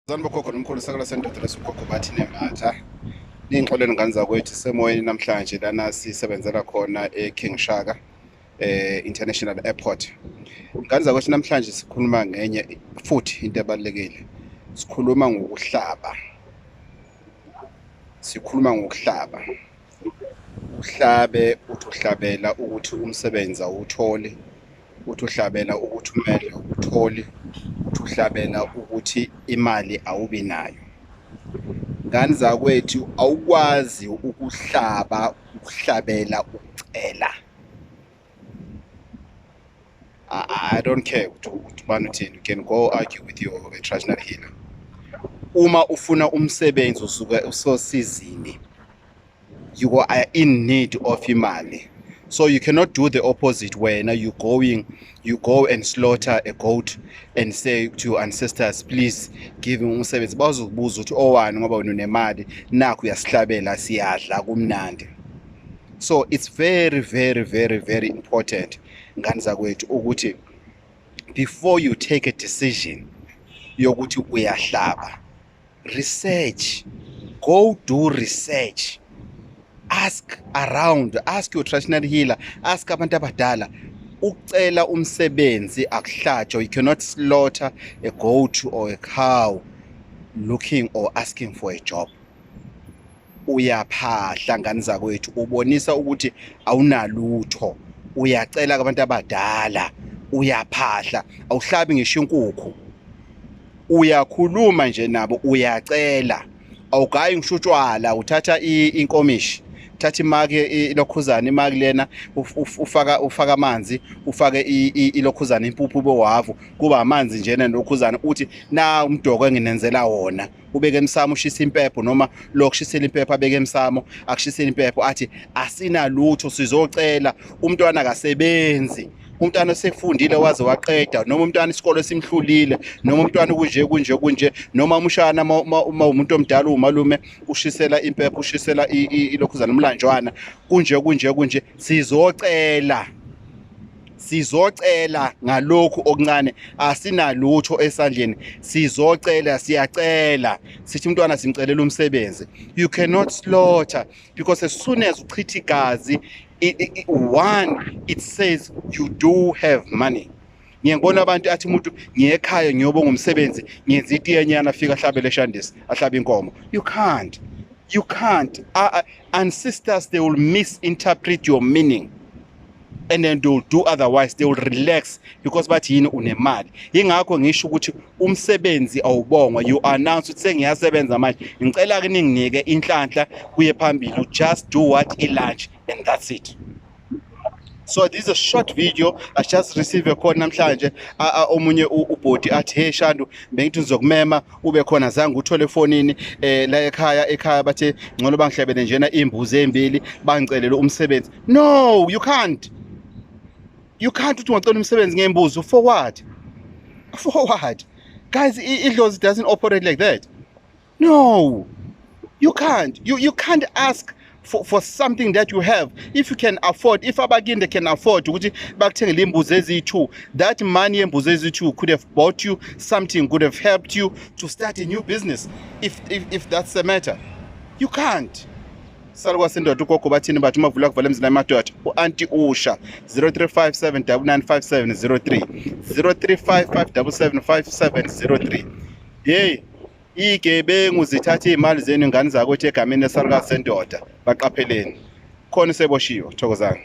Zani bogogo nomkhulu, sakala sendoda lesugogo bathi nembatha ningixolele ngane zakwethu. Semoyeni namhlanje lana sisebenzela khona e-King Shaka International Airport. Ngane zakwethu, namhlanje sikhuluma ngenye futhi into ebalulekile. Sikhuluma ngokuhlaba, sikhuluma ngokuhlaba. Uhlabe uthi uhlabela ukuthi umsebenzi awutholi, uthi uhlabela ukuthi umele awutholi, uthi uhlabela ukuthi imali awubi nayo. Ngane zakwethu, awukwazi ukuhlaba ukuhlabela ukucela. I don't care ukuthi ubani uthini, you can go argue with your traditional healer. Uma ufuna umsebenzi usuke usosizini, you are in need of imali, so you cannot do the opposite. Wena you go and slaughter a goat and say to your ancestors, "Please give me umsebenzi." Bazokubuza ukuthi owani, ngoba wena unemali, nakho uyasihlabela, siyadla kumnandi. So it's very, very, very, very important, ngane zakwethu, ukuthi before you take a decision yokuthi uyahlaba, research, go do research, ask around, ask your traditional healer, ask abantu abadala. Ukucela umsebenzi akuhlatshwa. You cannot slaughter a goat or a cow looking or asking for a job. Uyaphahla, ngane zakwethu, ubonisa ukuthi awunalutho, uyacela kubantu abadala. Uyaphahla, awuhlabi ngisho inkukhu, uyakhuluma nje nabo, uyacela. Awugayi ngisho utshwala, uthatha inkomishi, thatha imaki, ilokhuzana, imaki lena, ufaka amanzi, ufake ilokhuzana, impuphu bowavu, kuba amanzi njena nokhuzana, uthi na umdoko enginenzela wona, ubeke emsamo, ushisa impepho, noma lo kushisela impepho abeke emsamo, akushisela impepho, athi asinalutho, sizocela umntwana akasebenzi, umntwana osefundile waze waqeda, noma umntwana isikole simhlulile, noma umntwana kunje kunje kunje, noma umshana, uma umuntu omdala umalume ushisela impepho, ushisela ilokhuzana, umlanjwana, kunje kunje kunje, sizocela, sizocela ngalokhu okuncane, asinalutho esandleni, sizocela, siyacela, sithi umntwana simcelela umsebenzi. You cannot slaughter, because as soon as uchitha igazi, one, it says you do have money. Ngiye ngibona abantu, athi umuntu ngiye ekhaya ngiyobonga umsebenzi, ngiyenza itiyenyana, afika ahlabele eshandisi, ahlabe inkomo. You can't, you can't. Ancestors, they will misinterpret your meaning and then they will do otherwise. They will relax because bathi yini, unemali. Ingakho ngisho ukuthi umsebenzi awubongwa. You announce ukuthi sengiyasebenza manje, ngicela ke ninginike inhlanhla kuye phambili. You just do what, i-lunch, and that's it. So this is a short video. I just received a call namhlanje, omunye ubhodi athi, "Hey Shandu, bengithi ngizokumema ube khona, zange uthole efonini la ekhaya. Ekhaya bathe ngcono bangihlebele njena imbuzi ezimbili, bangicelele umsebenzi." No, you can't, you can't uthi ungacela umsebenzi ngembuzi. For what? For what, guys? Idlozi doesn't operate like that. No, you can't. You can't ask for something that you have. If you can afford, if abakinde can afford ukuthi bakuthengele imbuzi eziyi-2, that money yembuzi eziyi-2 could have bought you something, could have helped you to start a new business, if that's the matter. You can't. Salukazi sendoda, ugogo bathini, bathi umavula kuvala emzini amadoda. U-anti usha 0357 995703, 0355775703. Hey, igebengu zithatha iy'mali zenu, ingane zakwethu, egameni lesalukazi sendoda. Baqapheleni, khona seboshiwe. Thokozani.